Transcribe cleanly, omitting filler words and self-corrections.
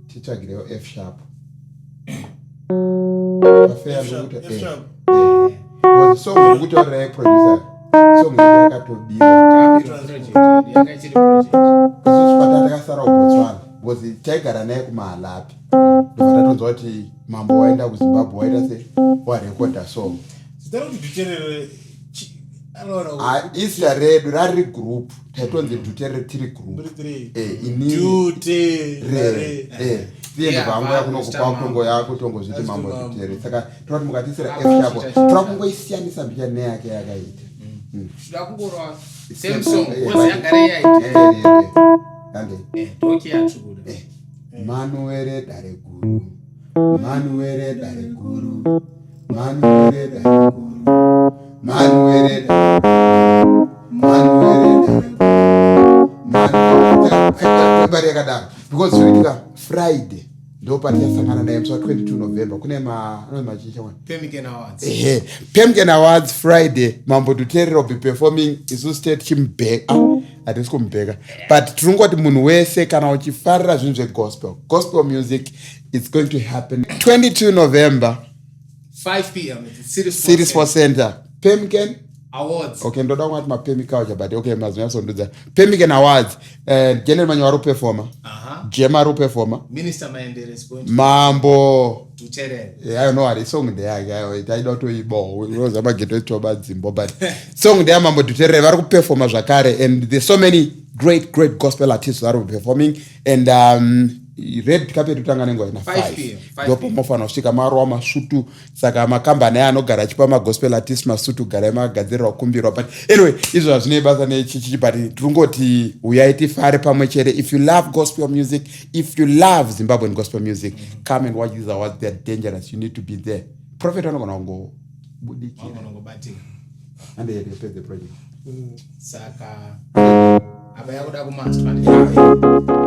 Titsvagirewo F sharp. Pafeya ndokuti F sharp. Because song iri kutaurira yeproducer, song yedu yakatobiwa. Takabirwa project yedu, yanga ichiri project. Isusu pata takasara kuBotswana because taigara naye kuMahalapi, ndobva tatonzwa kuti mambo waenda kuZimbabwe, waita se warekodha song. Zita rekuti Dhuterere anoona. Ah, izita redu rari group, taitonzi Dhuterere tiri group. Muri three. Inini Dhuterere. re iye ndobva angoya Yeah, kuno Mr. kupa Mambo. kutongo yakutongozviti That's Mambo Mambo. Dhuterere. Saka toda mukatisira Ah, F sharp, chita, chita. toda kungoisiyanisa mbicha neyake yakaita. Toda kungorwa Same same song. song, Because yagara yaita. Ande. Ndoki yacho kuda. Manuwere dare guru, manuwere dare guru, manuwere dare guru, manuwere dare guru, manuwere dare guru, manuwere bari yakadaro, because zvinoitika Friday ndo patichasangana naye musi wa22 November. Kune ma anonzi machicha wani? Pemican Awards. Ehe, Pemken Awards Friday, Mambo Dhuterere will be performing. Isusu tete tichimubheka, hatisi kumubheka, but tirongoti munhu wese kana uchifarira zvinhu zvegospel, gospel music, it's going to happen 22 November. 5 p.m. at the City Sports City Sports Center. Center, Pemken Awards. Okay, ndoda kungati mapemiculture, but okay, mazonyatsondudza Pemican Awards. General Manyo ari kuperforma. Jema ari kuperforma. Minister Maendere is going to Mambo Dhuterere. Ayo no hari, song ndeyake ayo, taida kutoibawo, unoziva mageto etoba dzimbo, but song ndeyaMambo Dhuterere, vari kuperforma zvakare, and there's so many great, great gospel artists vari performing, and red carpet kutanga nenguva ina? 5 p.m., 5. Ndipo mofanira kusvika marova masutu. Saka makambani aya anogara achipa magospel artist masutu, garai magadzirirwa kumbirwa. But anyway, izvo hazvinei basa nechichichi, but tirongoti uyai tifare pamwe chete. If you love gospel music, if you love Zimbabwean gospel music, come and watch these awards. They're dangerous, you need to be there. Prophet anogona kungobudikira. Vangonongobatika. Andeyepedze project. Saka apa yakuda kumastwa.